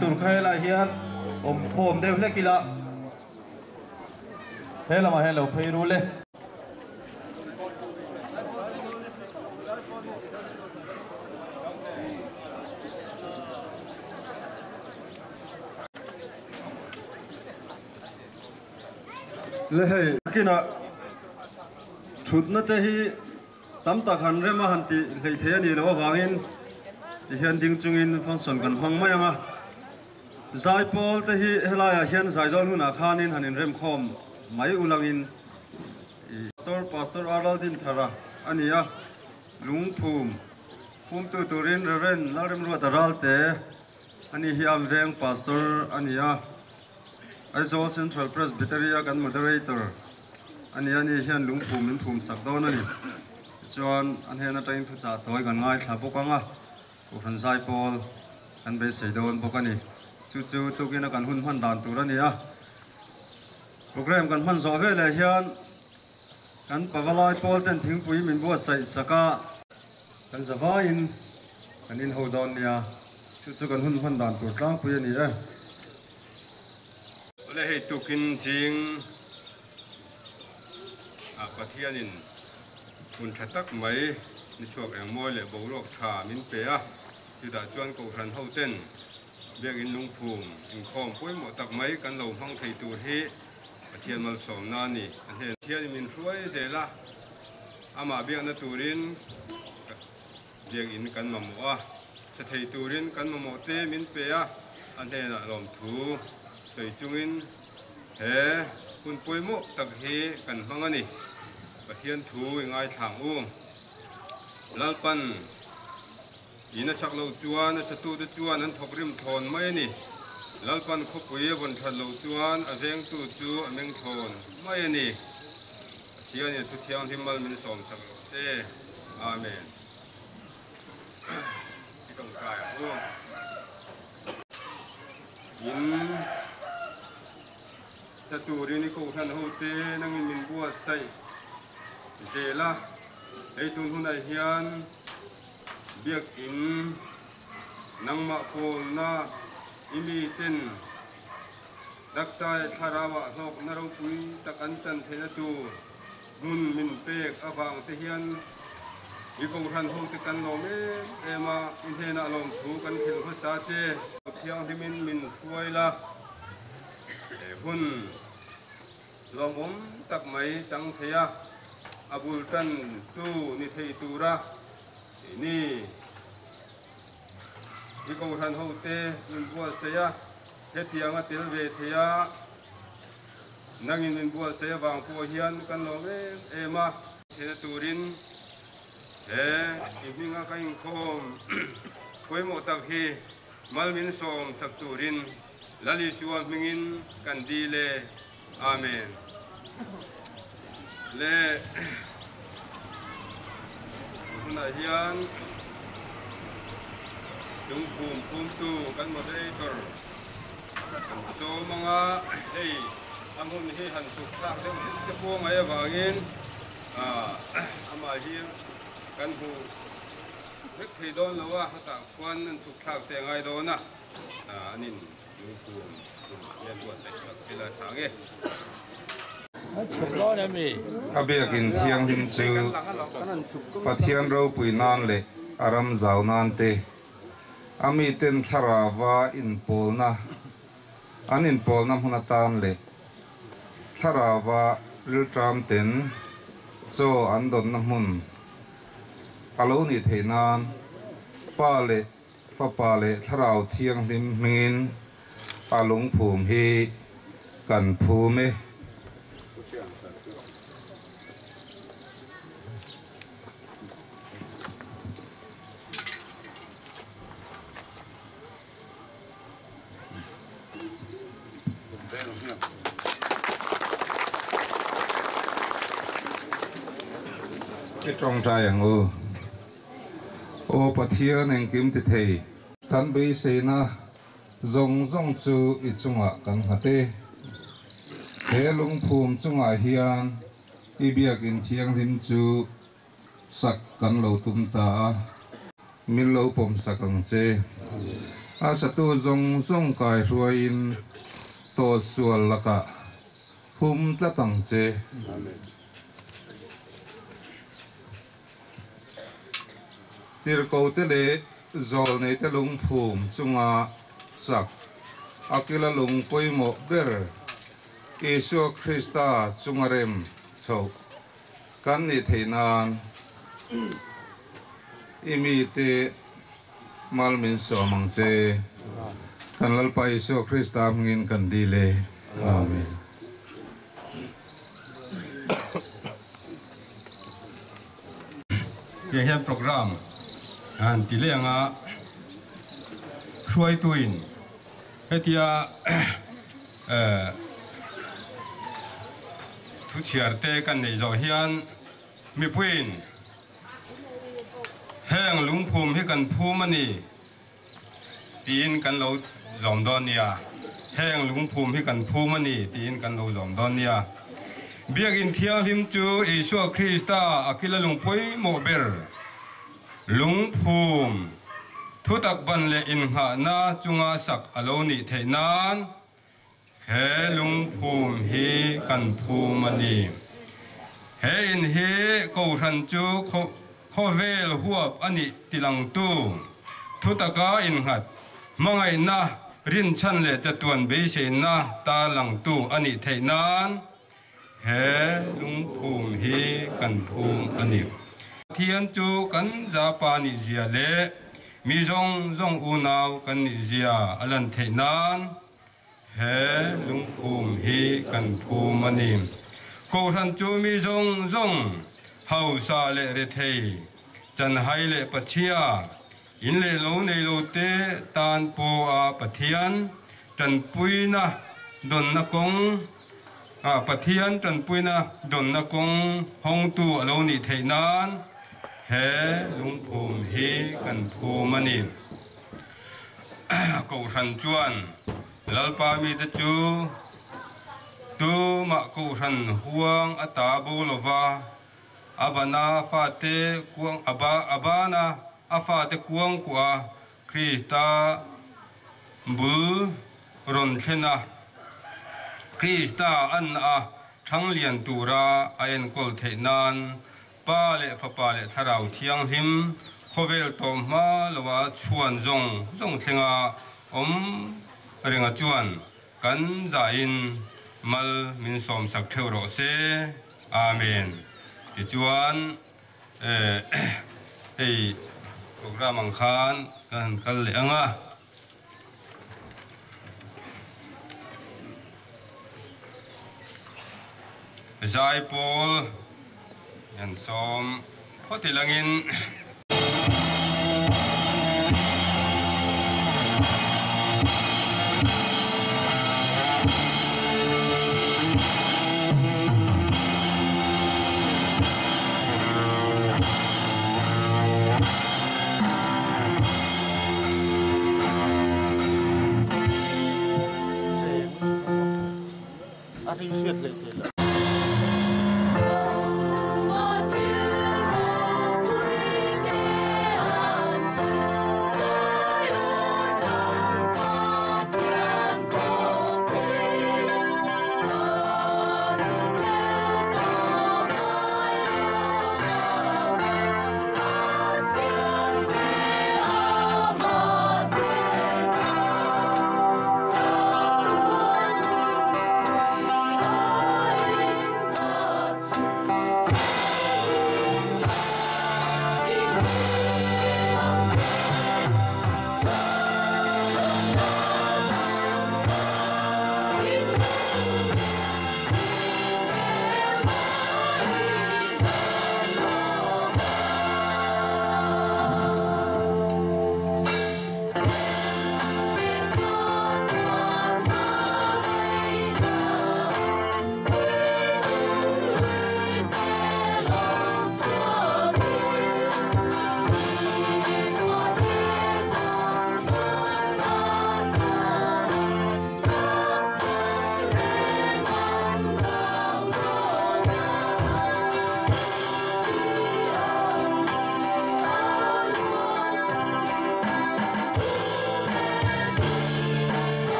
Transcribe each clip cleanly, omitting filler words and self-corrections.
tur kha helaiah hian awm khawm deuh hlek ila he lamah hian lo phei rul e. Le hei kinah thutna te hi tam tak han rem a han tih hlei thei a nih loh avangin tihian ding chungin function kan hmang mai ang a. Zaipawl te hi helaiah hian zaidawn hunah khanin han inremkhawm mai ulangin Pastor Pastor Aral Dinthara a ni a, lungphum phumtu turin Rev. Lalremruata Ralte a ni hi am veng Pastor a ni a. Aizawl Central Presbytery a kan Moderator a ni a, ni hian lungphum min phum sak dawn a ni. Tichuan a hnen atangin thuchah tawi kan ngaithla bawk ang a, Kohhran Zaipawl kan beisei dawn bawk a ni. Chu chu tukin a kan hun hman dan tur a ni a. Program kan hman zawh veleh hian kan pavalai pawl ten thingpui min buatsaih sak a, kan zavaiin kan inho dawn nia, chu chu kan hun hman dan tur tlangpui a ni e. Awle hei tukin zing ah Pathianin hun tha tak mai ni chhuak engmawi leh boruak tha min pe a, chutah chuan Kohhran ho ten Biakinn lungphum inkhawm pawimawh tak mai kan lo hmang thei tur hi Pathian malsawmna a ni. A hnen Pathianin min hruai zel a, amah biakna turin biakinn kan mamawh a, chhe thei turin kan mamawh te min pe a, a hnenah lawmthu sawi chungin he hun pawimawh tak hi kan hmang a ni. Pathian thu i ngaithlang u. Lalpan. In a chak loh chuan a satute chuan an thawk rim thawn mai a ni. Lalpan khawpui a vawn that loh chuan a vengtu chu a meng thawn mai a ni. Pathianin a thu thianghlim mal min sawm chak rawh se. Amen. I tawngtai ang u. In sa turin i kohhran hote nangin min buatsaih zel a, hei tun hunah hian Biakinn, nangmah pawlna i miten taksa thlarauah hlawkna ropui tak an chan theihna tur hmun min pek avang te hian i Kohhran hote kan lawm em em a, i hnenah lawmthu kan hrilh hmasa che. Thianghlimin min hruai la, he hun Lawmawm tak mai chang thei a, a bul tan tu ni thei tura ni. I Kohhran hote min buatsaih a, hetiang a tel ve thei a, nangin min buatsaih avang pawh hian kan lawm em em a. Thena turin he i hminga ka inkhawm pawimawh tak hi mal min sawm sak turin Lal Isua hmingin kan dil e. Amen. Le hunah hian lungphum phumtu kan moderator kan sawm anga hei a hmun hi han chhuk thlak deuh hlek te pawh ngai avangin amah hi kan hmu vek thei dawn lo a, hetah khuan an chhuk thlak te a ngai dawn a. An in lungphum hian buatsaih sak thil a tha nge. A biakin thianghlim chu Pathian ropui nan leh a ram zau nan te, a miten thlarauva inpawlna an inpawlna hmun atan leh thlarauva rilṭam ten chaw an dawnna hmun a lo nih theih nan Pa leh Fapa leh Thlarau Thianghlim hmingin a lungphum hi kan phum e. I tawngtai ang u. Aw Pathian engkim ti thei. Kan beiseina zawng zawng chu i chungah kan nghat e. He lungphum chungah hian i biakin thianghlim chu sak kan lo tum ta a. Min lo pawm sak ang che. A satu zawng zawng kai hruaiin tawhsual lakah hum tlat ang che. Tirhkohte leh zawlneite lungphum chunga sak a kila lung pawimawh ber Isua Krista chunga rem chhoh kan nih theih nan i mite mal min sawm ang che. Kan Lalpa Isua Krista hmingin kan dil e. Amen. Tiang hian program an ti leh anga hruaituin hetia thu chhiar te kan neih zawh hian mipuiin heng lungphum hi kan phum a ni tiin kan lo zawm dawn nia. Heng lungphum hi kan phum a ni tiin kan lo zawm dawn nia. Biakinn Thianghlim chu Isua Krista a kila lung pawimawh ber lungphum thutak ban leh innghahna chunga sak a lo nih theih nan He lungphum hi kan phum a ni. He in hi Kohhran chu khawvel huap a nih tilangtu, thutaka innghat, hmangaihna, rinchhan leh chatuan beiseina tarlangtu a nih theih nan he lungphum hi kan phum a ni. Pathian chu kan zapa nih zia leh mi zawng zawng unau kan nih zia a lan theih nan He lungphum hi kan phum a ni. Kohhran chu mi zawng zawng, hausa leh rethei, chanhai leh pachhia, in leh lo nei lo te tan pawha Pathian tanpuina dawnna kawng ah Pathian tanpuina dawnna kawng hawngtu a lo nih theih nan he lungphum hi kan phum a ni. Kohhran chuan Lalpa mite chu tumah kohhran huang a ta bo lo va, a bana fate kuang a bana a fate kuang kuah a Krista bul rawn thlen a, Krista an a thanglian tura a enkawl theih nan Pa leh Fapa leh Thlarau Thianghlim khawvel tawh hma loa chhuan zawng zawng thlenga awm renga chuan kan zahin mal min sawmsak theuh rawh se. Amen. Tichuan hei program ang khan kan han kal leh ang a. Zaipawl an sawm phawt ilangin. A ri hriat leh thei lo.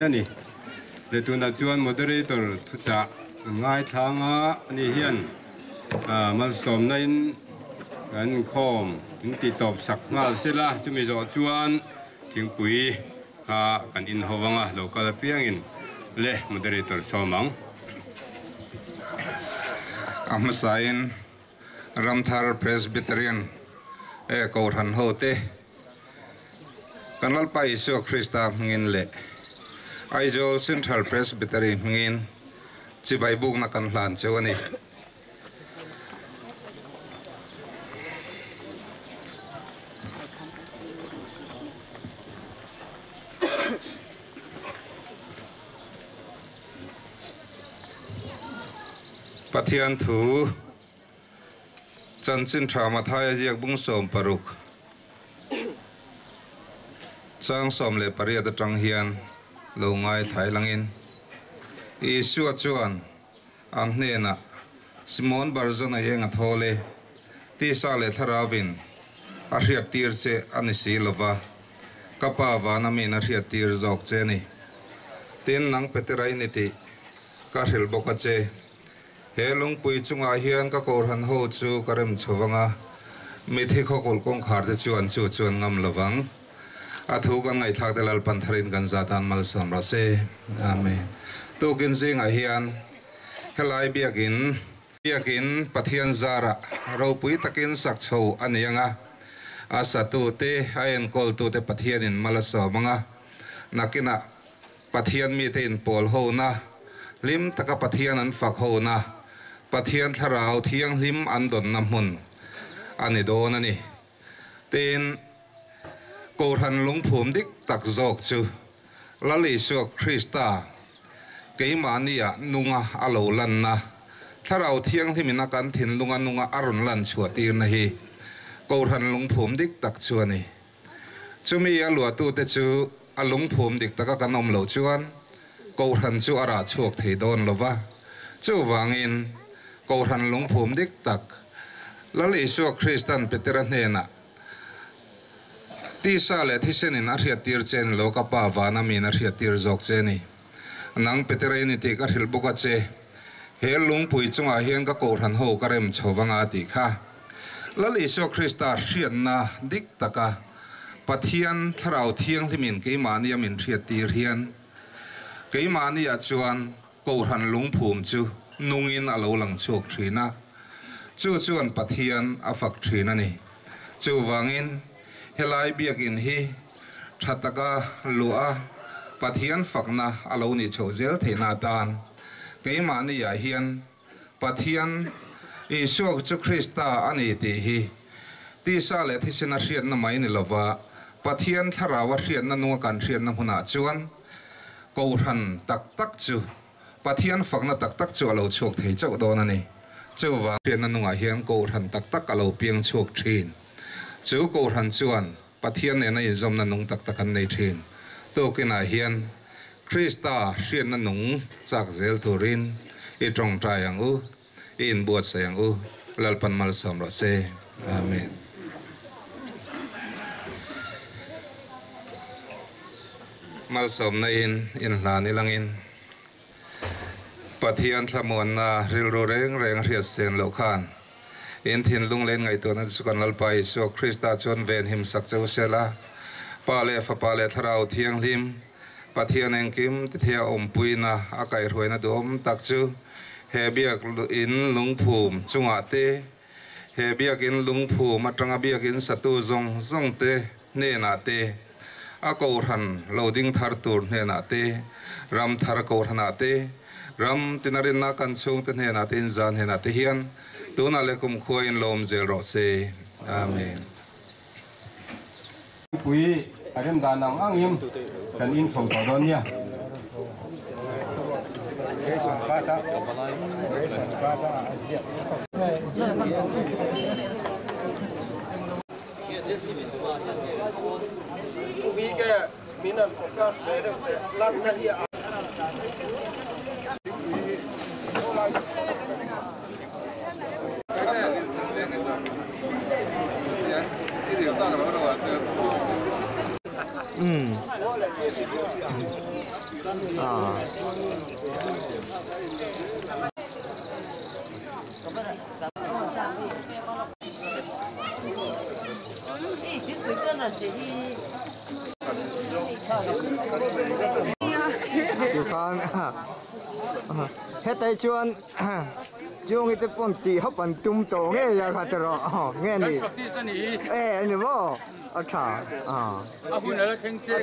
A ni. Le tunah chuan moderator thuchah an ngaithlang a, ani hian malsawmna in kan inkhawm in ti tawp sak nghal sela, chumi zawh chuan thingpui kha kan inho vang a, lo kal apiangin le moderator sawm ang. A hmasain Ramthar Presbyterian e Kohhran hote kan Lalpa Isua Krista hmingin leh Aizawl Central Presbytery hmingin chibai bukna kan hlan cheu a ni. Pathian thu Chanchin tha Mathaia ziak bung 16 chang 18 atang hian lo ngai thlai langin Isua chuan an hnenah Simon Barzona hi eng a thawl e, tisa leh thlarauvin a hriat tir che a ni si lova, ka pa vana min a hriat tir zawk che a ni. Tin, nang Petera i ni tih ka hrilh bawk a che. He lungpui chungah hian ka kohhran ho chu ka rem chho vang a, mithi khawkulh kawngkhar te chuan chu chuan ngam lo vang. A thu kan ngaihthlak te Lalpan tharin kan zah tan malsawm rawh se. Amen. Tukin zingah hian helai biakin biakin Pathian zarah ropui takin sak chho a ni ang a, a satute, a enkawltute Pathianin mal a sawm ang a, nakinah Pathian mite inpawl hona, hlim taka Pathian an fak hona, Pathian thlarau thianghlim an dawnna hmun a ni dawn a ni. Tin, Kohhran lungphum dik tak zawk chu Lal Isua Krista keimahnia nunga a lo lanna, Thlarau Thianghlimina kan thinlunga nunga a rawn lan chhuah tirna hi Kohhran lungphum dik tak chu a ni. Chumi a luahtute chu a lungphum dik taka kan awm loh chuan Kohhran chu a rah chhuak thei dawn lo va. Chuvangin, Kohhran lungphum dik tak, Lal Isua Kristan Petera hnenah, Tisa leh thisenin a hriattir che ni lo, ka Pa vana miin a hriattir zawk che ni. Nang Petera i ni tih ka hrilh bawk a che. He lungpui chungah hian ka Kohhran ho ka rem chho vang a tih kha. Lal Isua Krista hriatna dik taka Pathian Thlarau Thianghlimin keimahnia min hriattir hian keimahniah chuan Kohhran lungphum chu nungin a lo lang chhuak thin a, chu chuan Pathian a fak thin a ni. Chuvangin, helai biakinn hi tha taka luah a, Pathian fakna a lo nih chhoh zel theihna atan keimahniah hian Pathian Isua chu Krista a ni tih hi tisa leh thisena hriatna mai ni lova Pathian Thlarau a hriatna nunga kan hriatna hmunah chuan Kohhran tak tak chu Pathian fakna tak tak chu a lo chhuak thei chauh dawn a ni. Chuvang hriatna nungah hian Kohhran tak tak a lo piang chhuak thin. Chu Kohhran chuan Pathian nena inzawmna nung tak tak an nei thin. Tukinah hian Krista hriatna nung chak zel turin i tawngtai ang u, i inbuatsaih ang u, Lalpan malsawm rawh se. Amen. Malsawmna in inhlan ilangin Pathian thlamuanna rilru reng reng a hriat sen loh khan in thinlung leh in ngaihtuahna te chu kan Lalpa Isua Krista chuan ven him sak che u sela, Pa leh Fapa leh Thlarau Thianghlim, Pathian engkim tithei a awmpuina a kaihhruaina duhawm tak chu he biak in lungphum chungah te, He biakinn lungphum atanga biakinn satu zawng zawng te hnenah te, a kohhran lo ding thar tur hnenah te, ram thar kohhranah te, ram tina rinna kan chhungte hnenah te inzan hnenah te hian tunah leh kumkhua in lawm zel rawh se. Amen. Pui a rem dan ang angin kan in chho tawh dawn nia. Tikhan hetai chuan Chungi te pawn tih hawp an tum tawh ngei a kha tawh nge ni e ani maw a tha a a hun ala thleng che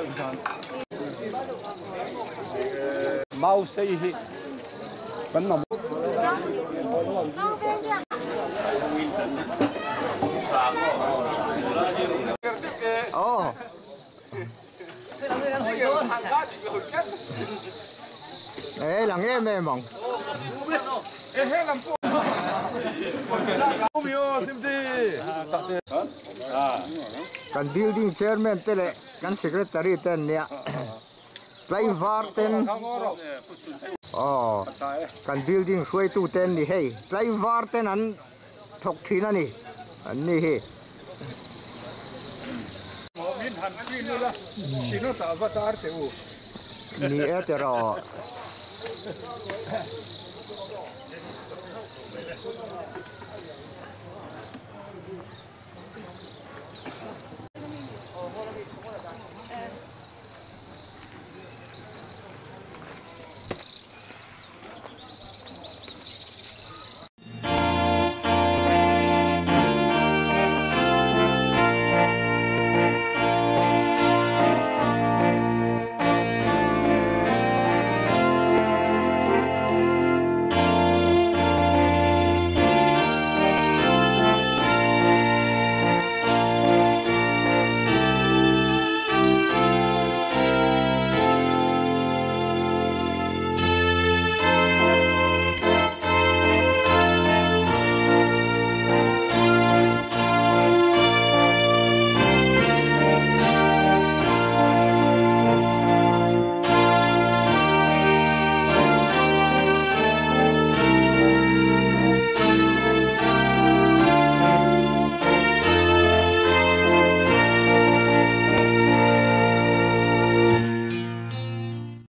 kan a Mau sei hi kan mamawh. Oh. Ê là nghe mê mộng. Kan building chairman te leh kan secretary te an nia. Tlaivar ten aw kan building hruaitu te an ni hei. Tlaivar ten an thawk thin a ni an ni hi. Ni e tiraw.